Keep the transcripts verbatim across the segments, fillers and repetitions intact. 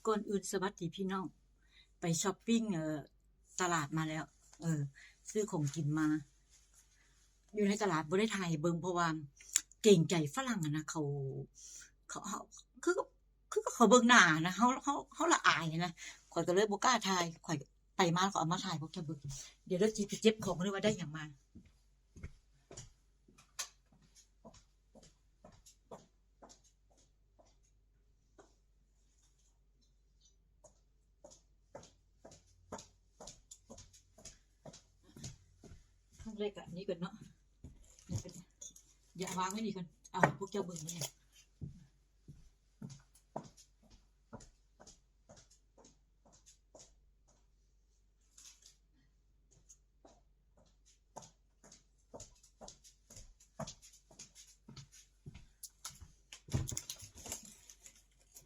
ก่อนอื่นสวัสดีพี่น้อง ไปชอปปิ้ง เอ่อ ตลาดมาแล้ว เออ ซื้อของกินมา อยู่ในตลาดบ่ได้ถ่ายให้เบิ่ง เพราะว่าเกรงใจฝรั่งอะนะ เขา เขา เขา คือ คือเขาเบิ่งหน้านะ เฮา เฮา เฮาละอายนะ ข้อยก็เลยบ่กล้าถ่าย ข้อยไปมาแล้วก็เอามาถ่ายพวกเจ้าเบิ่ง เดี๋ยวเด้อ สิไปเก็บของ หรือว่าได้หยังมา ครั้งแรกอะอันนี้ก่อนเนาะ อย่าวางไว้นี่ก่อน เอาพวกเจ้าเบิ่งนี่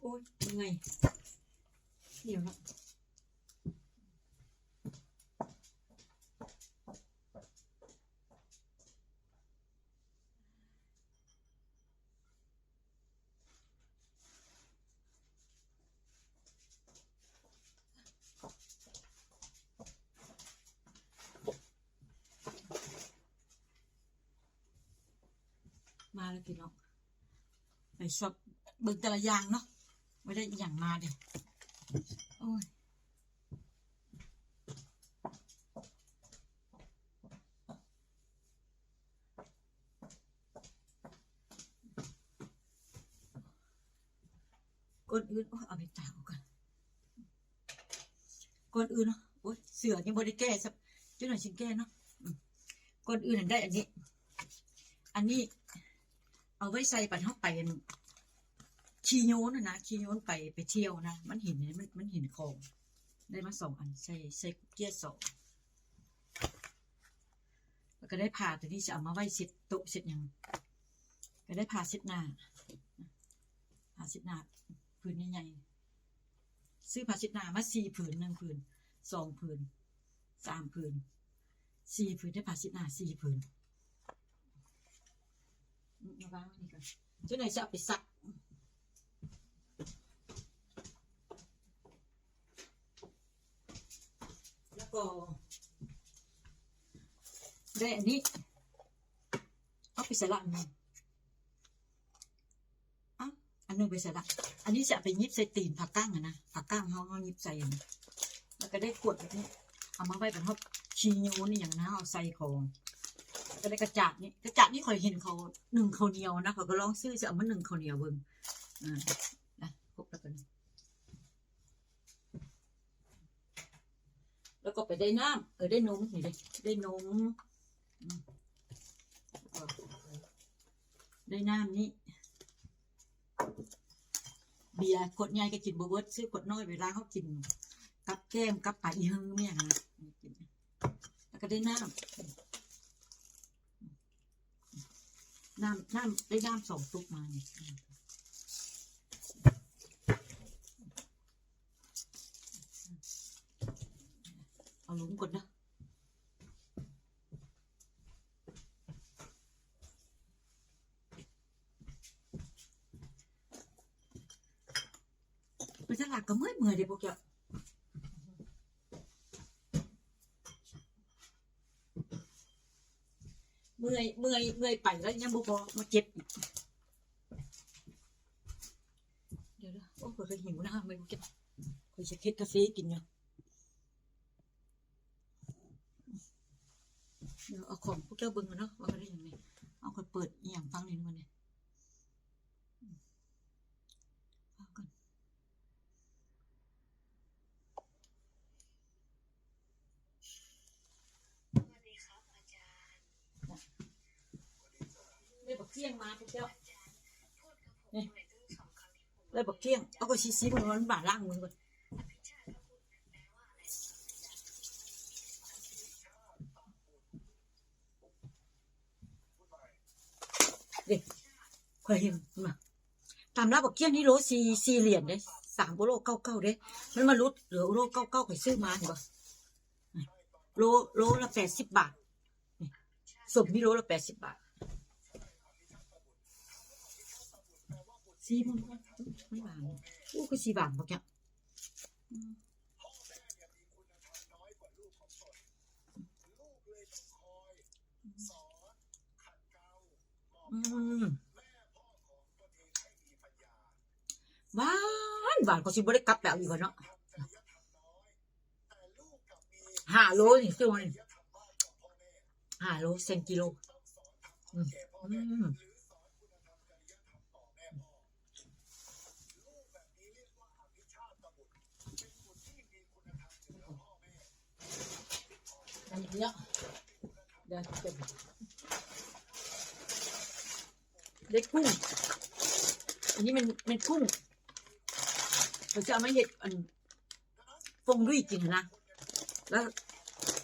โอ๊ย เมื่อย เดี๋ยวนะ มาแล้วพี่น้อง ไปชอปเบิ่งแต่ละอย่างเนาะ ไม่ได้อหย่างมาเดี๋ยว โอ้ย ก่อนอื่น โอ้ย เอาไปตากเอาก่อน ก่อนอื่นเนาะ โอ้ย เสื้อยังบ่ได้แก้สัก จักหน่อยสิแก้เนาะ อืม ก่อนอื่นนั่นได้อันนี้ อันนี้ เอาไว้ใส่บัดเฮาไปอัน ขี่โยนน่ะนะ ขี่โยนไป ไปเที่ยวนะ มันเห็น มัน มันเห็นของ ได้มาสองอัน ใส่ ใส่เกียร์สอง แล้วก็ได้ผ้าตัวนี้จะเอามาไว้เช็ดโต๊ะเช็ดหยัง ก็ได้ผ้าเช็ดหน้า ผ้าเช็ดหน้าผืนใหญ่ๆ ซื้อผ้าเช็ดหน้ามาสี่ผืน หนึ่งผืน สองผืน สามผืน สี่ผืน ได้ผ้าเช็ดหน้าสี่ผืน อืม เอาวางไว้นี่ก่อน จักหน่อยจะเอาไปซัก แล้วก็ ได้อันนี้ เอาไปใส่ละอันหนึ่ง อ่ะ อันหนึ่งไปใส่ละ อันนี้จะเอาไปหยิบใส่ตีนผ้ากั้งอะนะ ผ้ากั้งเฮา เฮาหยิบใส่อะนะ แล้วก็ได้ขวดแบบนี้ เอามาไว้บนเฮาขี่โยนนี่อย่างนะ เอาใส่ของ แล้วก็ได้กระจาดนี่ กระจาดนี่ข้อยเห็นเขานึ่งข้าวเหนียวนะ ข้อยก็ลองซื้อจะเอามานึ่งข้าวเหนียวเบิ่ง อ่า นะ ครบแล้วกัน แล้วก็ไปได้น้ำ เออ ได้นม นี่เด้ ได้นม อืม ได้น้ำนี่ เบียร์ขวดใหญ่ก็กินบ่เบิด ซื้อขวดน้อย เวลาเขากินกับแกล้ม กับปลาอีเฮิงเนี่ยนะ แล้วก็ได้น้ำ น้ำ น้ำ ได้น้ำสองตุกมาเนี่ย เอาลงก่อนนะ ไปตลาดก็เมื่อยๆ เด้พวกเจ้า เมื่อย เมื่อย เมื่อยไปแล้วยังบ่พอมาเก็บอีก เดี๋ยวๆ โอ้ย ข้อยก็หิวนะ ไม่รู้จะ ข้อยจะเฮ็ดกาแฟกินอยู่ เดี๋ยวเอาของพวกเจ้าเบิ่งกันเนาะ ว่าเขาได้หยังไง เอา ข้อยเปิดอีหยังฟังนี่มันนี่ เอาก่อน ได้บักเที่ยงมาพวกเจ้า นี่ ได้บักเที่ยง เอา ข้อยสิซิมมันบาดล้างมือก่อน เด้ ข้อยเห็นมา ตามร้านบักเกี้ยงนี่โลสี่ สี่เหรียญเด้ สามยูโรเก้าเก้าเด้ มันมาลดเหลือยูโรเก้าเก้า ข้อยซื้อมา เห็นบ่ โล โลละแปดสิบบาท นี่ ส้มนี่โลละแปดสิบบาท สีมัน มันหวาน อู้ คือสีหวานบักเกี้ยง อืม หวานหวาน ก็สิบ่ได้กลับไปเอาอีกแล้วเนาะ ห้าโลนี่ซื้อมานี่ ห้าโล เซนกิโล อืม อืม อันนี้เนาะ เดี๋ยวเก็บ ได้กุ้ง อันนี้มัน มันกุ้ง เขาจะเอามาเฮ็ดอัน ฟงดุ้ยกินนะ แล้ว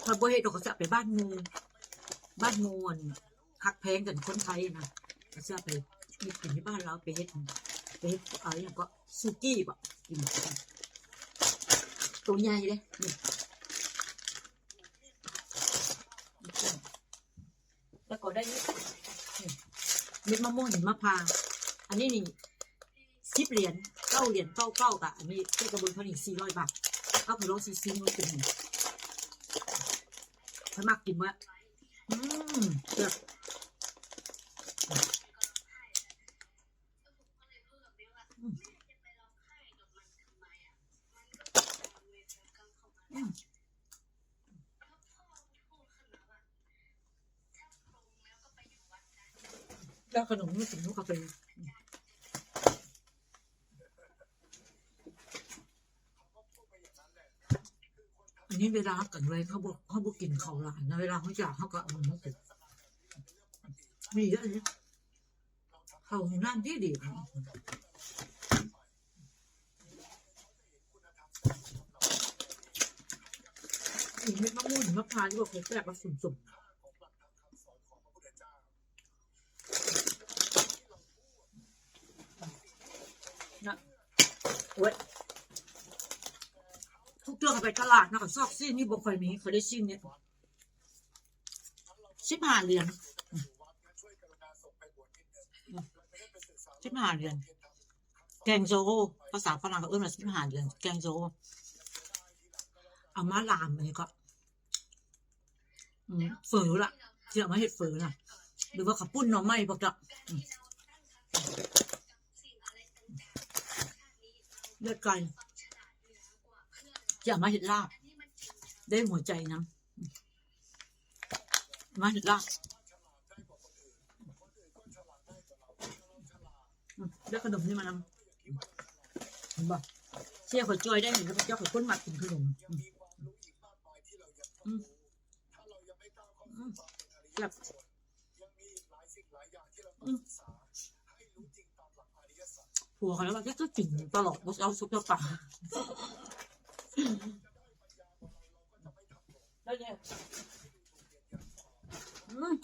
พอบ่เฮ็ดดอกก็จะไปบ้านหมู่ บ้านหมู่อันฮักแพงกันคนไทยนะ ก็จะไปเฮ็ดกินที่บ้านเรา ไปเฮ็ด ไปเฮ็ดเอาอย่างก็สุกี้บ่กิน ตัวใหญ่เลยนี่ แล้วก็ได้นี่ เม็ดมะม่วงหิมพานต์ อันนี้นี่ สิบเหรียญ เก้าเหรียญ เก้าเก้า กะ อันนี้เจ๊กระเบื้องเท่านี้ สี่ร้อยบาท เอาไปลองซื้อๆ มันเป็นไง ถ้ามักกินวะ อืม แซ่บ อืม อืม แล้วขนมนี่ถึงลูกกาแฟ อันนี้เวลากันเลยเขาบอกเขาบอกกินเขาวหลายนะ เวลาเขาอยากเขาก็เอามาให้กิน มีเยอะเลย เขาน้ำดีดี อีกเม็ดมะม่วงหิมพานต์ที่บอกเคยแซ่บมาสุ่มๆ นะ โอ้ย ทุกเทื่อเขาไปตลาดนะ เขาซอกซี่นี่บ่ค่อยมี เขาได้ซี่เนี่ย สิบห้าเหรียญ สิบห้าเหรียญ แกงโซโอ ภาษาฝรั่งเขาเอิ้นว่าสิบห้าเหรียญ แกงโซโอ เอามาลามอันนี้ก็ อืม เฝอละ ที่เอามาเฮ็ดเฝอน่ะ หรือว่าเขาปุ้นหน่อไม้พวกเจ้า อืม เลือดไก่ ที่เอามาเฮ็ดลาบ ได้หัวใจนะ มาเฮ็ดลาบ อืม ได้ขนมนี่มานำ เห็นบ่ เสียเขาจ่อยได้ เห็นแล้วเจ้าเขาคนมักกินขนม อืม อืม อืม แซ่บ อืม ผัวเขาแล้วว่าก็กินตลอด บ่เอาซุปเจ้าป่า แล้วเนี่ย อืม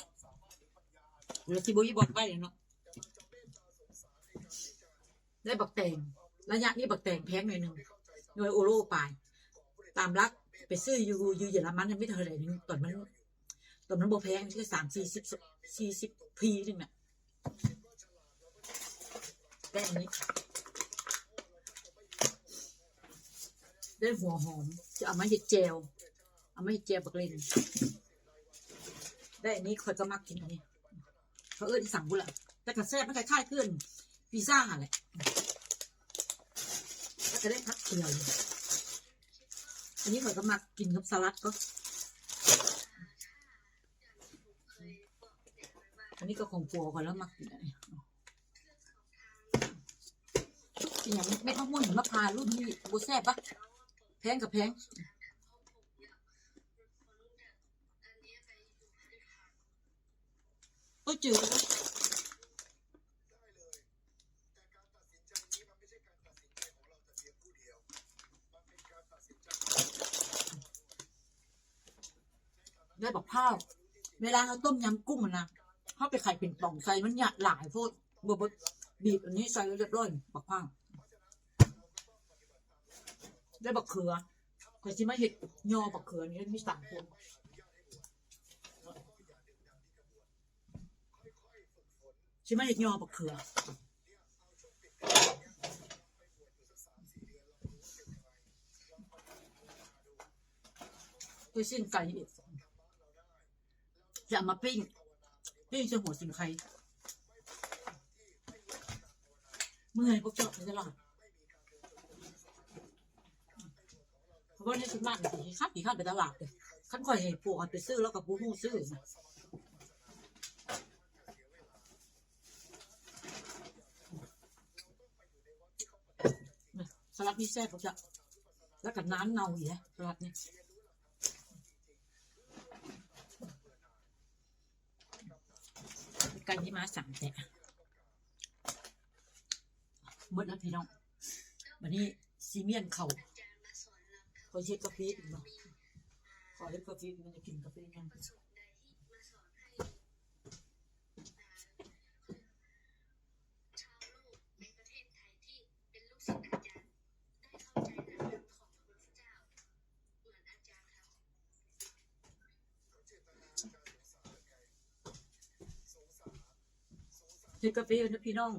เดี๋ยวสิบ่อีบอกไปเนาะ ได้บักแตง ระยะนี้บักแตงแพงหน่อยหนึ่ง หน่วยโอโลปลาย ตามหลักไปซื้ออยู่ อยู่เยอรมันน่ะไม่เท่าไหร่หนึ่ง ตอนมัน ตอนมันบ่แพง ที่สามสี่สิบ สี่สิบพีหนึ่งน่ะ ได้อันนี้ ได้หัวหอม จะเอามาเฮ็ดแจ่ว เอามาเฮ็ดแจ่วบักเลน ได้อันนี้ข้อยก็มักกินอันนี้ เขาเอิ้นอีสังบุนล่ะ แต่ก็แซ่บ มันคล้ายๆ คือพิซซ่าหั่นแหละ แล้วก็ได้ผักเขียว อันนี้ข้อยก็มักกินกับสลัดก็ อันนี้ก็ของผัวข้อยแล้วมักกินอันนี้ อีหยังเม็ดมะม่วงหิมพานต์ลูกนี้บ่แซ่บปะ แพงกับแพง โอ้ยจืด ได้บักพร้าว เวลาเขาต้มยำกุ้งอะนะ เขาไปไขเป็นป่องใส่มันเนี่ยหลายโพด บ่บ่บีบอันนี้ใส่แล้วเรียบร้อย บักพร้าว ได้บักเขือ ข้อยสิมาเฮ็ดยอบักเขือนี่มีสามคน สิมาเฮ็ดยอบักเขือ ไปสิ้นไก่อีก จะเอามาปิ้ง ปิ้งใส่หัวสิงไค เมื่อยพวกเจ้าไปตลาด เพราะว่าในชุมชนนี่สิขี้คร้านขี้คร้านไปตลาดเลย คันข้อยให้พวกมันไปซื้อแล้วก็บ่ฮู้ซื้อนะ สลัดนี่แซ่บพวกเจ้า แล้วก็น้ำเน่าอีกนะสลัดนี่ ไก่ที่มาสั่งแต่ หมดแล้วพี่น้อง วันนี้สิเมียนเขา ขอเช็ดกาแฟอีกเนาะ ขอเช็ดกาแฟ มันจะกินกาแฟยัง เฮ็ดกาแฟนะพี่น้อง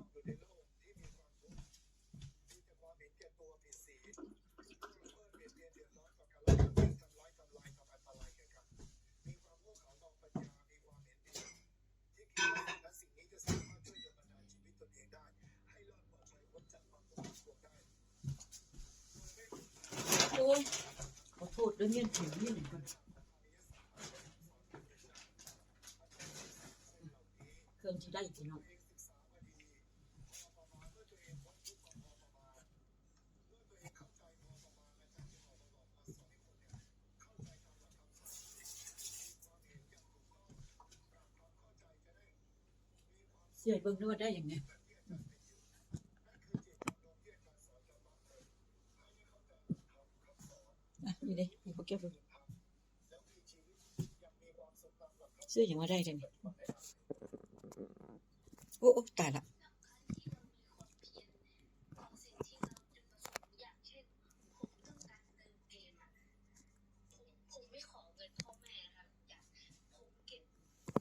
โอ้ย ขอโทษเด้อ เมียนผิวนี่เหมือนกัน เครื่องที่ได้พี่น้อง เสียเบิ่งด้วยว่าได้ยังไง อ่ะ นี่เด้ นี่พวกแกเบิ่ง ซื้อหยังมาได้เดี๋ยวนี้ โอ้ โอ้ ตายละ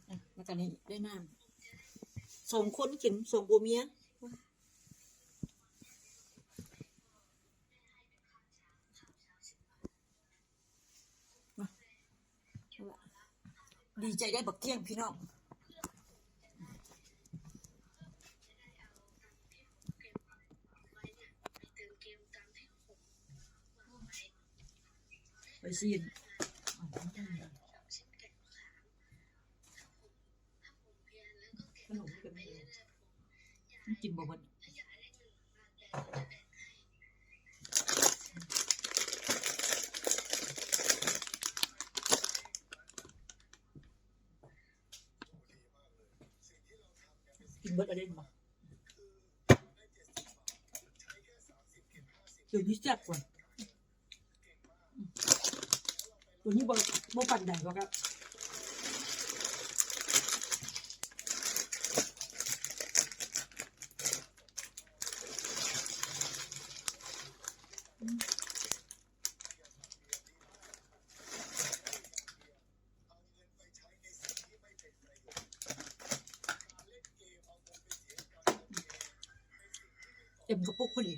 อ่ะ แล้วก็นี่ได้น้ำ สองคนกิน สองผัวเมีย ดีใจได้บักเที่ยงพี่น้อง ไปซีน ขนมนี่ก็มี มันกินบ่เบิด กินเบิดเอาเล่นบ่ เดี๋ยวนี้แซ่บกว่า ตัวนี้บ่ บ่ปานใดบ่ครับ เต็มกระปุกพอดี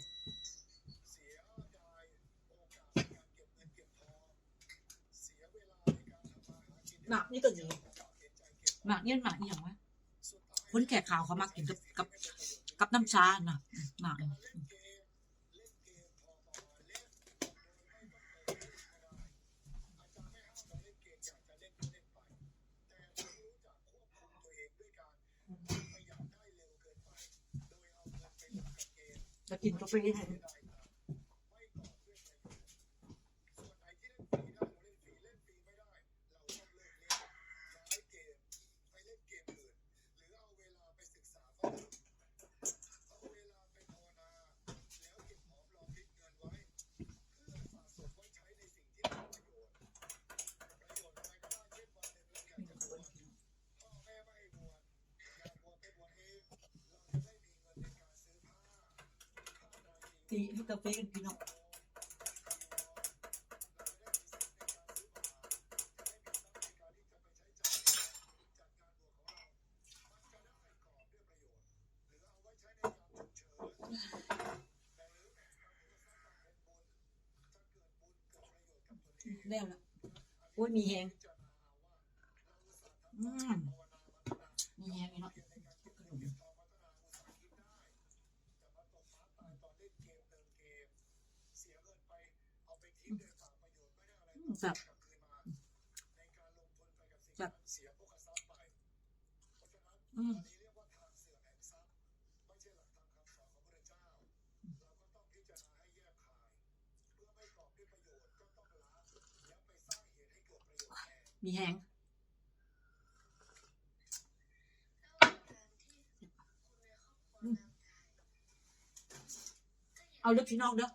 หมากนี่ก็ดี หมากเนี่ยหมากอีหยังวะ คนแขกขาวเขามักกินกับ กับ กับน้ำชาน่ะ หมาก จะกินกาแฟให้ ตีให้กาแฟกันพี่น้อง แล้วล่ะ อ้ย มีแฮง อืม มีแฮงอยู่เนาะ อืม แซ่บ แซ่บ อืม มีแฮง อืม เอาเด้อพี่น้องเด้อ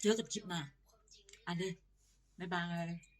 เจอกันคลิปหน้า อันนี้ บ๊ายบาย